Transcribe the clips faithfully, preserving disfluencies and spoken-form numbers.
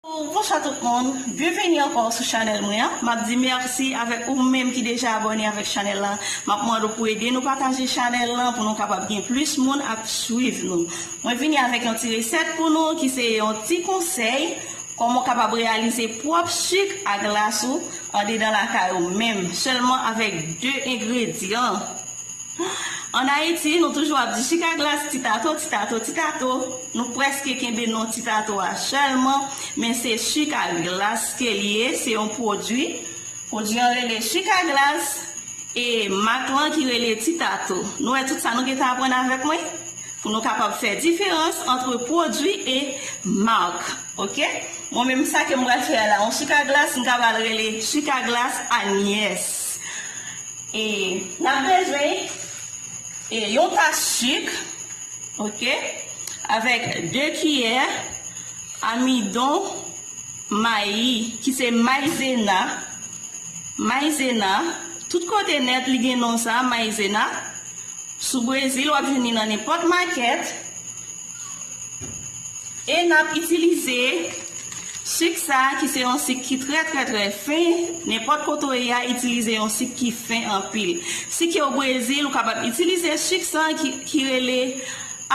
Bonswa tout moun, byenveni ankò sou chanèl mwen an. M ap di mèsi avèk ou menm ki deja abòne avèk chanèl lan. M ap mande w pou ede nou pataje chanèl lan pou nou kapab gen plis moun ap swiv nou. Mwen vini avèk yon ti resèt pou nou ki se yon ti konsèy kòman w kapab reyalize pwòp sik a glas ou andedan lakay ou menm, sèlman avèk de engredyan. Ann Ayiti, nou toujou ap di chik a glas ti tato, ti tato, ti tato. Nou prèske kenbe non ti tato a sèlman, men se chik a glas ke li ye, se yon pwodui. Pwodui an rele chik a glas, e mak lan ki rele ti tato. Nou wè tout sa nou gentan aprann avèk mwen? Pou nou kapab fè diferans ant pwodui e mak, oke? Mwen menm sa ke m pral fè a la, yon chik a glas, m ka pral rele chik a glas Anyès. E n ap bezwen e yon tas chik, oke, avèk de kiyè amidon mayi, ki se mayzena. Mayzena, tout kote nèt li gen non sa, mayzena. Sou Brezil, w ap jwenn li nan nenpòt makèt. E n ap itilize sik sa a, ki se yon sik ki trè, trè, trè fen. Nenpòt kote w ye a, itilize yon sik ki fen anpil. Si ke w Brezil, ou kapab itilize sik sa a ki, ki rele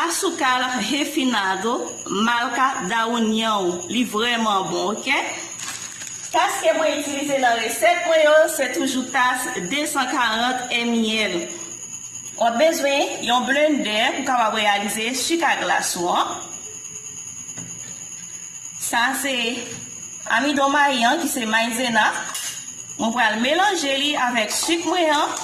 açúcar refinado marca da União. Li vrèman bon, oke? Tas ke mwen itilize nan resèt mwen yo, se toujou tas de san karant M I L. W ap bezwen yon blendè pou kapab reyalize chik a glas ou an. Sa se amidon mayi an ki se mayzena. Mwen pral melanje li avèk sik mwen an.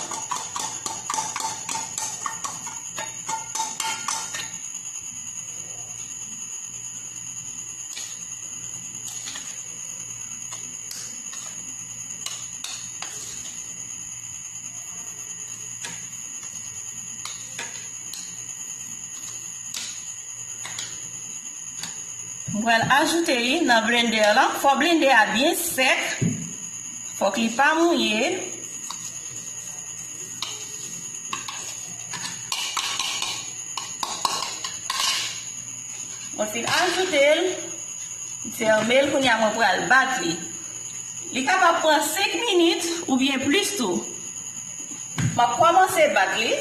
Mwen pral ajoute li nan blendè la. Fò blendè a byen sèk. Fòk li pa mouye. Mwen fin ajoute l. M fèmen l, kounye a mwen pral bat li. Li kapab pran senk minit oubyen plis tou. M ap kòmanse bat li.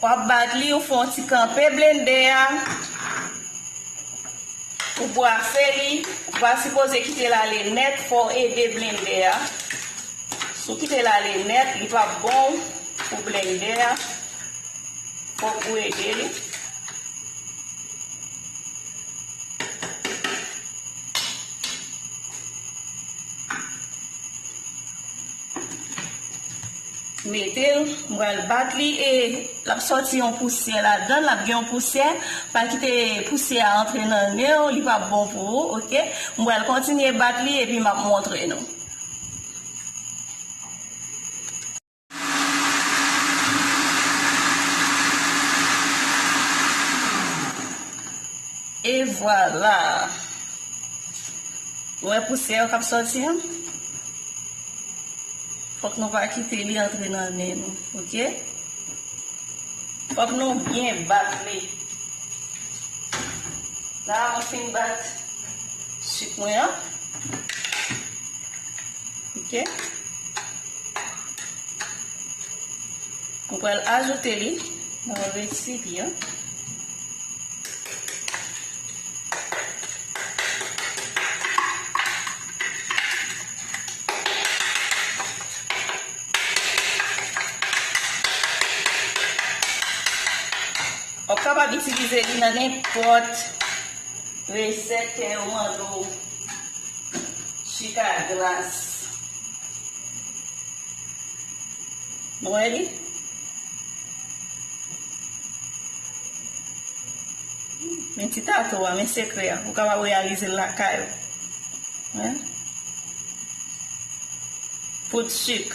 W ap bat li, ou fè yon ti kanpe blendè a. Ou bwase li, ou pa sipoze kite l ale nèt, fò w ede blendè a. Si w kite l ale nèt, li p ap bon pou blendè a. Fòk ou ede li. Mete l, m pral bat li e l ap sòti yon pousyè ladan l, l ap gen yon pousyè. Pa kite pousyè a antre nan nen w, li p ap bon pou ou, oke? M pral kontinye bat li epi m ap montre nou. E vwala. Ou wè pousyè yo k ap sòti an? Fòk nou pa kite li antre nan nen nou, oke? Fòk nou byen bat li. La, mwen fin bat sik mwen an. Oke. Mwen pral ajoute li nan resipyan. W ap kapab itilize li nan nenpòt resèt ke yo mande w. Chik a glas. Nou wè li? Men ti tato a, men sekrè a. Ou kapab reyalize l lakay ou. Wi. Poud sik.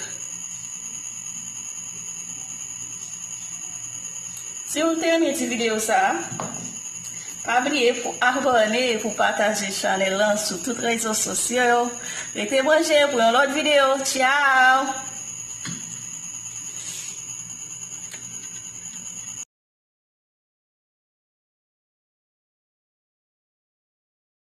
Si w te renmen ti videyo sa a, pa bliye pou abòne, pou pataje chanèl lan sou tout rezo sosyo yo. Rete branche pou yon lòt videyo. Tchao!